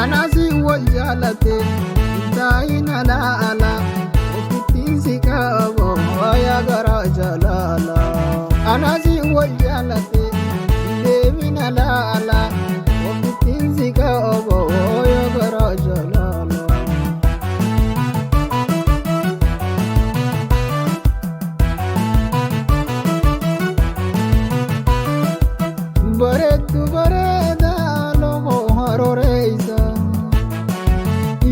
Anasi wal jaalate taa'in alaa alaa ofittiin si qaba yaa garaa jaalala. Anasi wal jaalate deemin alaa alaa ofittiin si qaba yaa garaa jaalala. Bareeddu bareedaa loogoo harooreessa.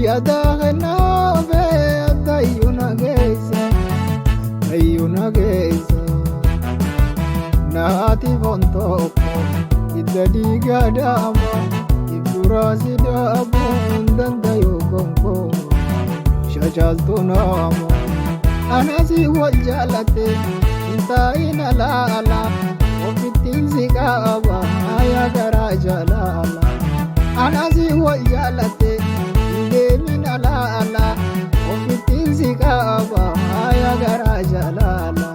Yaada kennaa beekta iyyuu nageessa. Iyyuu nageessa. Naati foon tokko hidda dhiigaa daama. Ibduraasi daabuun dandayuu gonkumaa. Shacaaltuu nama. Anasi wal jaalate hin taa'in alaa alaa. Ofittiin si qaba yaa garaa jaalala. Anasi wal jaalate hin deemin alaa alaa. Ofittiin si qaba yaa garaa jaalala.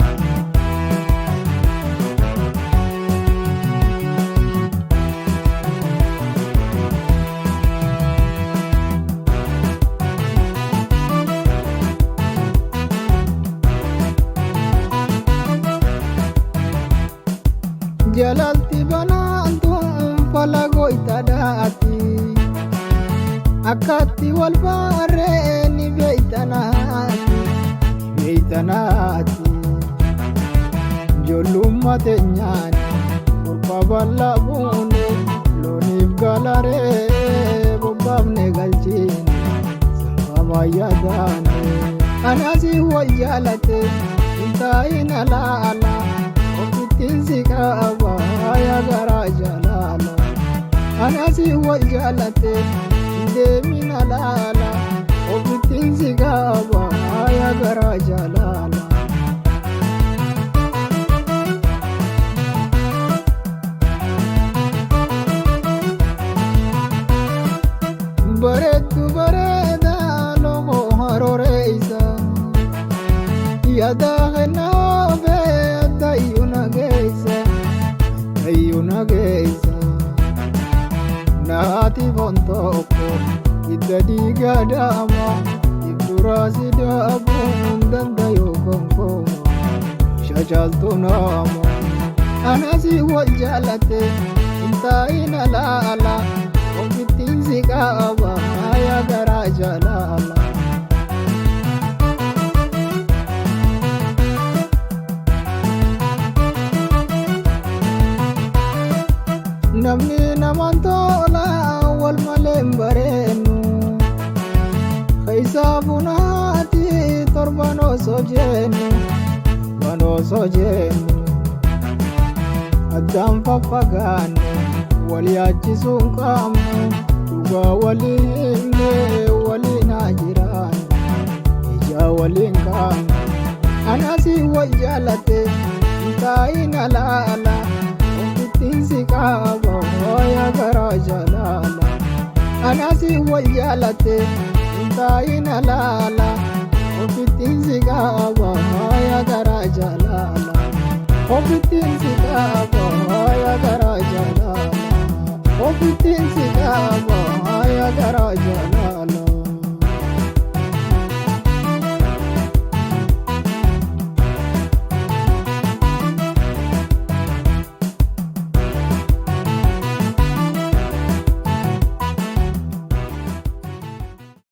Jalalti banaantuun falagoo ittadaati. Akkatti wal baarree ni beeytanaati. Beeytanaati. Ijoollummaa teenyaan burqa bal'aa buune looniif galaree bobbaafne galchiine sanqamaa yaadaane. Anasi wal jaalate hin taa'in alaa alaa ofittiin si qaba yaa garaa jaalala. Anasi wal jaalate hin deemin alaa alaa ofittiin si qaba yaa garaa jaalala. Bareeddu bareedaa loogoo harooreessa. Yaada kennaa beekta iyyuu nageessa. Iyyuu nageessa. Naati foon tokko hidda dhiigaa daama. Ibduraasi daabuun dandayuu gonkumaa. Shacaaltuu nama. Anasi wal jaalate hin taa'in alaa alaa. Ofittiin si qaba yaa garaa jaalala. Namni namaan tola wal malee hin bareennu. Keessaa funaati torban osoo jennu. Torban osoo jennu. Addaan faffagaanne wal yaachisuu hin qabnu. Dhugaa walii himne waliin haa jiraannu. Ija waliin qabnu. Anasi wal jaalate hin taa'in alaa alaa. Ofittiin si qaba yaa garaa jaalala. Anasi wal jaalate hin taa'in alaa alaa. Ofittiin si qaba yaa garaa jaalala. Ofittiin si qaba yaa garaa jaalala. Ofittiin si qaba yaa garaa jaalala.